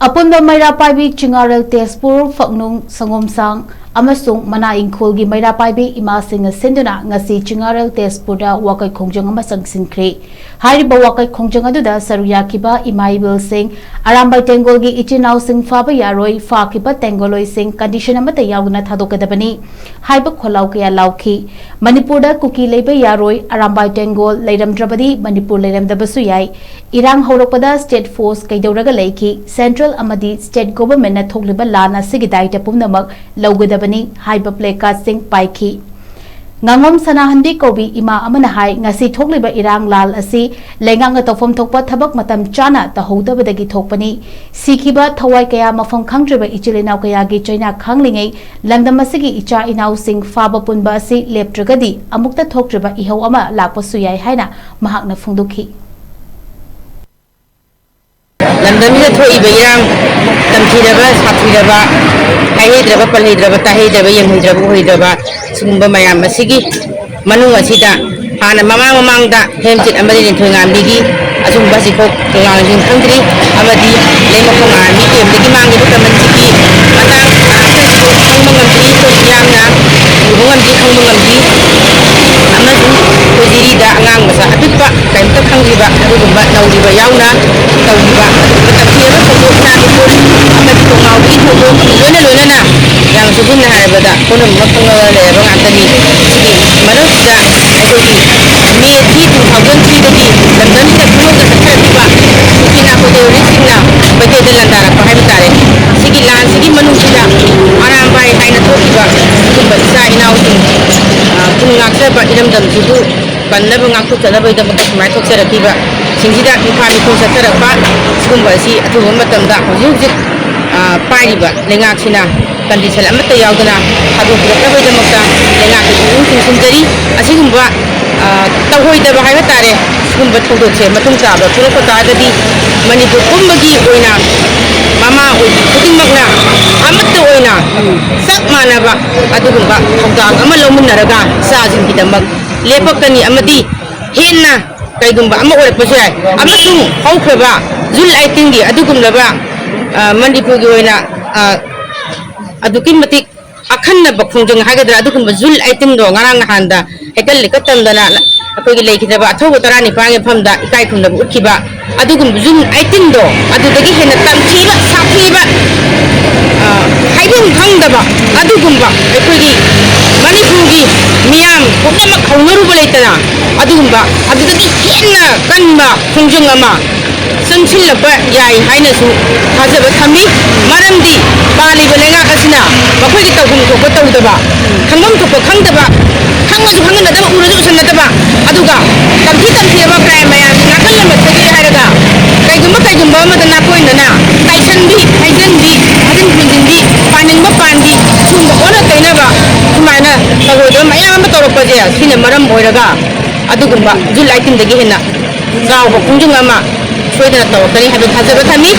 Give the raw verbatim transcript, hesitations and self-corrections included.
ꯑꯄꯨꯟꯕ ꯃꯩꯔꯥ ꯄꯥꯏꯕꯤ ꯆꯤꯡꯉꯥꯔꯦꯜ ꯇꯦꯖꯄꯨꯔ, ꯐꯛꯅꯨꯡ, ꯁꯪꯒꯣꯝꯁꯥꯡ ꯑꯃꯁꯨꯡ ꯃꯅꯥ ꯏꯪꯈꯣꯜꯒꯤ ꯃꯩꯔꯥ ꯄꯥꯏꯕꯤ ꯏꯃꯥꯁꯤꯡꯅ ꯁꯤꯟꯗꯨꯅ ꯉꯁꯤ ꯆꯤꯡꯉꯥꯔꯦꯜ ꯇꯦꯖꯄꯨꯔꯗ ꯋꯥꯀꯩ ꯈꯣꯡꯖꯪ ꯑꯃ ꯆꯪꯁꯤꯟꯈ꯭ꯔꯦ꯫ ꯍꯥꯏꯔꯤꯕ ꯋꯥꯀꯩ ꯈꯣꯡꯖꯪ ꯑꯗꯨꯗ ꯁꯔꯨꯛ ꯌꯥꯈꯤꯕ ꯏꯃꯥ ꯏꯕꯦꯜꯁꯤꯡ, ꯑꯔꯥꯝꯕꯥꯏ ꯇꯦꯡꯒꯣꯜꯒꯤ ꯏꯆꯤꯟ ꯏꯅꯥꯎꯁꯤꯡ ꯐꯥꯕ ꯌꯥꯔꯣꯏ, ꯐꯥꯈꯤꯕ ꯇꯦꯡꯒꯣꯜꯂꯣꯏꯁꯤꯡ ꯀꯟꯗꯤꯁꯟ ꯑꯃꯠꯇ ꯌꯥꯎꯗꯅ ꯊꯥꯗꯣꯛꯀꯗꯕꯅꯤ ꯍꯥꯏꯕ ꯈꯣꯜꯂꯥꯎ ꯀꯌꯥ ꯂꯥꯎꯈꯤ꯫ ꯃꯅꯤꯄꯨꯔꯗ ꯀꯨꯀꯤ ꯂꯩꯕ ꯌꯥꯔꯣꯏ, ꯑꯔꯥꯝꯕꯥꯏ ꯇꯦꯡꯒꯣꯜ ꯂꯩꯔꯝꯗ꯭ꯔꯕꯗꯤ ꯃꯅꯤꯄꯨꯔ ꯂꯩꯔꯝꯗꯕꯁꯨ ꯌꯥꯏ꯫ ꯏꯔꯥꯡ ꯍꯧꯔꯛꯄꯗ ꯁ꯭ꯇꯦꯠ ꯐꯣꯔꯁ ꯀꯩꯗꯧꯔꯒ ꯂꯩꯈꯤ? ꯁꯦꯟꯇ꯭ꯔꯦꯜ ꯑꯃꯗꯤ ꯁ꯭ꯇꯦꯠ ꯒꯣꯚꯔꯟꯃꯦꯟꯠꯅ ꯊꯣꯛꯂꯤꯕ ꯂꯥꯟ ꯑꯁꯤꯒꯤ ꯗꯥꯏꯇ ꯄꯨꯝꯅꯃꯛ ꯂꯧꯒꯗꯕꯅꯤ ꯍꯥꯏꯕ ꯄ꯭ꯂꯦ ꯀꯥꯔꯗꯁꯤꯡ ꯄꯥꯏꯈꯤ꯫ ꯉꯥꯉꯣꯝ ꯁꯅꯥꯍꯟꯕꯤ ꯀꯧꯕꯤ ꯏꯃꯥ ꯑꯃꯅ ꯍꯥꯏ, ꯉꯁꯤ ꯊꯣꯛꯂꯤꯕ ꯏꯔꯥꯡ ꯂꯥꯜ ꯑꯁꯤ ꯂꯩꯉꯥꯛꯅ ꯇꯧꯐꯝ ꯊꯣꯛꯄ ꯊꯕꯛ ꯃꯇꯝ ꯆꯥꯅ ꯇꯧꯍꯧꯗꯕꯗꯒꯤ ꯊꯣꯛꯄꯅꯤ꯫ ꯁꯤꯈꯤꯕ ꯊꯋꯥꯏ ꯀꯌꯥ, ꯃꯐꯝ ꯈꯪꯗ꯭ꯔꯤꯕ ꯏꯆꯤꯜ ꯏꯅꯥꯎ ꯀꯌꯥꯒꯤ ꯆꯩꯅꯥ ꯈꯥꯡꯂꯤꯉꯩ ꯂꯝꯗꯝ ꯑꯁꯤꯒꯤ ꯏꯆꯥ ꯏꯅꯥꯎꯁꯤꯡ ꯐꯥꯕ ꯄꯨꯟꯕ ꯑꯁꯤ ꯂꯦꯞꯇ꯭ꯔꯒꯗꯤ ꯑꯃꯨꯛꯇ ꯊꯣꯛꯇ꯭ꯔꯤꯕ ꯏꯍꯧ ꯑꯃ ꯂꯥꯛꯄꯁꯨ ꯌꯥꯏ ꯍꯥꯏꯅ ꯃꯍꯥꯛꯅ ꯐꯣꯡꯗꯣꯛꯈꯤ꯫ ꯂꯝꯗꯝꯁꯤꯗ ꯊꯣꯛꯏꯕ ꯏꯔꯥꯡ, ꯇꯝꯊꯤꯔꯕ, ꯁꯥꯊꯤꯔꯕ, ꯍꯥꯏꯍꯩꯗ꯭ꯔꯕ, ꯄꯜꯍꯩꯗ꯭ꯔꯕ, ꯇꯥꯍꯩꯗ꯭ꯔꯕ, ꯌꯦꯡꯍꯩꯗ꯭ꯔꯕ, ꯎꯍꯩꯗ꯭ꯔꯕ, ꯁꯤꯒꯨꯝꯕ ꯃꯌꯥꯝ ꯑꯁꯤꯒꯤ ꯃꯅꯨꯡ ꯑꯁꯤꯗ ꯍꯥꯟꯅ ꯃꯃꯥꯡ ꯃꯃꯥꯡꯗ ꯍꯦꯝꯆꯤꯠ ꯑꯃꯗꯤ ꯂꯤꯟꯊꯣꯏ ꯉꯥꯝꯕꯤꯒꯤ ꯑꯆꯨꯝꯕ ꯍꯧꯖꯤꯛꯐꯥꯎ ꯂꯥꯡꯖꯤꯟ ꯈꯪꯗ꯭ꯔꯤ ꯑꯃꯗꯤ ꯂꯩꯃꯈꯣꯡ ꯑꯥꯔꯃꯤ ꯀꯦꯝꯗꯒꯤ ꯃꯥꯡꯈꯤꯕ ꯀꯃꯟꯁꯤꯒꯤ ꯃꯇꯥꯡ ꯈꯪꯕ ꯉꯝꯗ꯭ꯔꯤ꯫ ꯑꯩꯈꯣꯏ ꯃꯤꯌꯥꯝꯅ ꯎꯕ ꯉꯝꯗ꯭ꯔꯤ, ꯈꯪꯕ ꯉꯝꯗ꯭ꯔꯤ꯫ ꯑꯃꯁꯨꯡ ꯑꯩꯈꯣꯏ ꯖꯤꯔꯤꯗ ꯑꯉꯥꯡ ꯃꯆꯥ ꯑꯄꯤꯛꯄ ꯀꯔꯤꯝꯇ ꯈꯪꯗ꯭ꯔꯤꯕ ꯑꯗꯨꯒꯨꯝꯕ ꯅꯧꯔꯤꯕ ꯌꯥꯎꯅ ꯇꯧꯔꯤꯕ ꯑꯗꯨꯒꯨꯝꯕ ꯇꯝꯊꯤꯔꯕ ꯊꯧꯗꯣꯛ, ꯏꯆꯥ ꯃꯤꯄꯨꯝ ꯑꯃꯗꯤ ꯈꯣꯡꯅꯥꯎꯒꯤ ꯊꯧꯗꯣꯛ ꯂꯣꯏꯅ ꯂꯣꯏꯅꯅ ꯌꯥꯝꯅ ꯁꯣꯏꯗꯨꯅ ꯍꯥꯏꯔꯕꯗ ꯄꯨꯝꯅꯃꯛ ꯈꯪꯅꯕ ꯂꯩꯔꯕ ꯉꯥꯛꯇꯅꯤ꯫ ꯁꯤꯒꯤ ꯃꯔꯛꯁꯤꯗ ꯑꯩꯈꯣꯏꯒꯤ ꯃꯦ ꯊ꯭ꯔꯤ ꯇꯨ ꯊꯥꯎꯖꯟ ꯊ꯭ꯔꯤꯗꯒꯤ ꯂꯝꯗꯝꯁꯤꯗ ꯈꯨꯃꯟꯗ ꯆꯠꯊꯔꯛꯈꯤꯕ ꯀꯨꯀꯤ ꯅꯥꯀꯣ ꯇꯦꯔꯣꯔꯤꯁꯁꯤꯡꯅ ꯃꯩꯇꯩꯗ ꯂꯥꯟꯗꯥꯔꯛꯄ ꯍꯥꯏꯕ ꯇꯥꯔꯦ꯫ ꯁꯤꯒꯤ ꯂꯥꯟꯁꯤꯒꯤ ꯃꯅꯨꯡꯁꯤꯗ ꯑꯔꯥꯝꯕꯥꯏ ꯍꯥꯏꯅ ꯊꯣꯛꯈꯤꯕ ꯑꯗꯨꯒꯨꯝꯕ ꯏꯆꯥ ꯏꯅꯥꯎꯁꯤꯡ, ꯑ, ꯄꯨꯛꯅꯤꯡ ꯉꯥꯛꯆꯕ ꯏꯔꯝꯗꯝꯁꯤꯕꯨ ꯀꯟꯅꯕ ꯉꯥꯛꯊꯣꯛꯆꯅꯕꯒꯤꯗꯃꯛꯇ ꯁꯨꯃꯥꯏꯅ ꯊꯣꯛꯆꯔꯛꯈꯤꯕ ꯁꯤꯡꯁꯤꯗ ꯃꯤꯐꯥ ꯃꯤꯄꯨꯝ ꯆꯠꯊꯔꯛꯄ ꯁꯤꯒꯨꯝꯕ ꯑꯁꯤ ꯑꯊꯨꯕ ꯃꯇꯝꯗ ꯍꯧꯖꯤꯛ ꯍꯧꯖꯤꯛ, ꯑ, ꯄꯥꯏꯔꯤꯕ ꯂꯩꯉꯥꯛꯁꯤꯅ ꯀꯟꯗꯤꯁꯟ ꯑꯃꯠꯇ ꯌꯥꯎꯗꯅ ꯊꯥꯗꯣꯛꯄꯤꯔꯛꯅꯕꯒꯤꯗꯃꯛꯇ ꯂꯩꯉꯥꯛꯀꯤ ꯄꯨꯛꯅꯤꯡ ꯆꯤꯡꯁꯤꯟꯖꯔꯤ꯫ ꯑꯁꯤꯒꯨꯝꯕ, ꯑ, ꯇꯧꯍꯣꯏꯗꯕ ꯍꯥꯏꯕ ꯇꯥꯔꯦ, ꯁꯤꯒꯨꯝꯕ ꯊꯧꯗꯣꯛꯁꯦ ꯃꯇꯨꯡ ꯇꯥꯕ ꯊꯣꯛꯂꯛꯄ ꯇꯥꯔꯒꯗꯤ ꯃꯅꯤꯄꯨꯔ ꯄꯨꯝꯕꯒꯤ ꯑꯣꯏꯅ ꯃꯃꯥ ꯑꯣꯏꯕꯤ ꯈꯨꯗꯤꯡꯃꯛꯅ ꯑꯃꯠꯇ ꯑꯣꯏꯅ ꯆꯞ ꯃꯥꯟꯅꯕ ꯑꯗꯨꯒꯨꯝꯕ ꯊꯧꯗꯥꯡ ꯑꯃ ꯂꯧꯃꯤꯟꯅꯔꯒ ꯏꯆꯥꯁꯤꯡꯒꯤꯗꯃꯛ ꯂꯦꯞꯄꯛꯀꯅꯤ ꯑꯃꯗꯤ ꯍꯦꯟꯅ ꯀꯩꯒꯨꯝꯕ ꯑꯃ ꯑꯣꯏꯔꯛꯄꯁꯨ ꯌꯥꯏ꯫ ꯑꯃꯁꯨꯡ ꯍꯧꯈ꯭ꯔꯕ ꯖꯨꯟ ꯑꯩꯠꯇꯤꯟꯒꯤ ꯑꯗꯨꯒꯨꯝꯂꯕ ꯑ, ꯃꯅꯤꯄꯨꯔꯒꯤ ꯑꯣꯏꯅ, ꯑ, ꯑꯗꯨꯛꯀꯤ ꯃꯇꯤꯛ ꯑꯈꯟꯅꯕ ꯈꯣꯡꯖꯪ ꯍꯥꯏꯒꯗ꯭ꯔꯥ, ꯑꯗꯨꯒꯨꯝꯕ ꯖꯨꯜ ꯑꯥꯏꯇꯤꯟꯗꯣ ꯉꯔꯥꯡ ꯅꯍꯥꯟꯗ ꯍꯦꯛꯇ ꯂꯤꯈꯠ ꯇꯝꯗꯅ ꯑꯩꯈꯣꯏꯒꯤ ꯂꯩꯈꯤꯗ꯭ꯔꯕ ꯑꯊꯧꯕ ꯇꯔꯥꯅꯤꯄꯥꯟꯒꯤ ꯃꯐꯝꯗ ꯏꯀꯥꯏ ꯈꯨꯝꯅꯕ ꯎꯠꯈꯤꯕ, ꯑꯗꯨꯒꯨꯝꯕ ꯖꯨꯜ ꯑꯥꯏꯇꯤꯟꯗꯣ ꯑꯗꯨꯗꯒꯤ ꯍꯦꯟꯅ ꯇꯝꯊꯤꯕ, ꯁꯥꯊꯤꯕ, ꯑ, ꯍꯥꯏꯐꯝ ꯈꯪꯗꯕ ꯑꯗꯨꯒꯨꯝꯕ ꯑꯩꯈꯣꯏꯒꯤ ꯃꯅꯤꯄꯨꯔꯒꯤ ꯃꯤꯌꯥꯝ ꯄꯨꯝꯅꯃꯛ ꯍꯧꯅꯔꯨꯕ ꯂꯩꯇꯅ ꯑꯗꯨꯒꯨꯝꯕ ꯑꯗꯨꯗꯒꯤ ꯍꯦꯟꯅ ꯀꯟꯕ ꯈꯣꯡꯖꯪ ꯑꯃ ꯆꯪꯁꯤꯜꯂꯛꯄ ꯌꯥꯏ ꯍꯥꯏꯅꯁꯨ ꯊꯥꯖꯕ ꯊꯝꯃꯤ꯫ ꯃꯔꯝꯗꯤ ꯄꯥꯜꯂꯤꯕ ꯂꯩꯉꯥꯛ ꯑꯁꯤꯅ ꯃꯈꯣꯏꯒꯤ ꯇꯧꯐꯝ ꯊꯣꯛꯄ ꯇꯧꯗꯕ, ꯈꯪꯐꯝ ꯊꯣꯛꯄ ꯈꯪꯗꯕ, ꯈꯪꯉꯁꯨ ꯈꯪꯍꯟꯅꯗꯕ, ꯎꯔꯁꯨ ꯎꯁꯟꯅꯗꯕ, ꯑꯗꯨꯒ ꯇꯝꯊꯤ ꯇꯝꯊꯤꯔꯕ ꯀ꯭ꯔꯥꯏꯝ ꯃꯌꯥꯝꯁꯤ ꯅꯥꯀꯜ ꯑꯃ ꯊꯦꯠꯀꯦ ꯍꯥꯏꯔꯒ ꯀꯩꯒꯨꯝꯕ ꯀꯩꯒꯨꯝꯕ ꯑꯃꯗ ꯅꯥꯀꯣꯏꯅꯅ ꯇꯥꯏꯁꯟꯕꯤ, ꯍꯥꯏꯖꯤꯟꯕꯤ, ꯍꯥꯖꯤꯟ ꯄꯨꯟꯁꯤꯟꯕꯤ, ꯄꯥꯅꯤꯡꯕ ꯄꯥꯟꯕꯤ, ꯁꯤꯒꯨꯝꯕ ꯑꯣꯟꯅ ꯇꯩꯅꯕ ꯁꯨꯃꯥꯏꯅ ꯇꯧꯔꯣꯏꯗꯕ ꯃꯌꯥꯝ ꯑꯃ ꯇꯧꯔꯛꯄꯁꯦ ꯁꯤꯅ ꯃꯔꯝ ꯑꯣꯏꯔꯒ ꯑꯗꯨꯒꯨꯝꯕ ꯖꯨꯜ ꯑꯥꯏꯇꯤꯟꯗꯒꯤ ꯍꯦꯟꯅ ꯆꯥꯎꯕ ꯈꯣꯡꯖꯪ ꯑꯃ ꯁꯣꯏꯗꯅ ꯇꯧꯔꯛꯀꯅꯤ ꯍꯥꯏꯕ ꯊꯥꯖꯕ ꯊꯝꯃꯤ꯫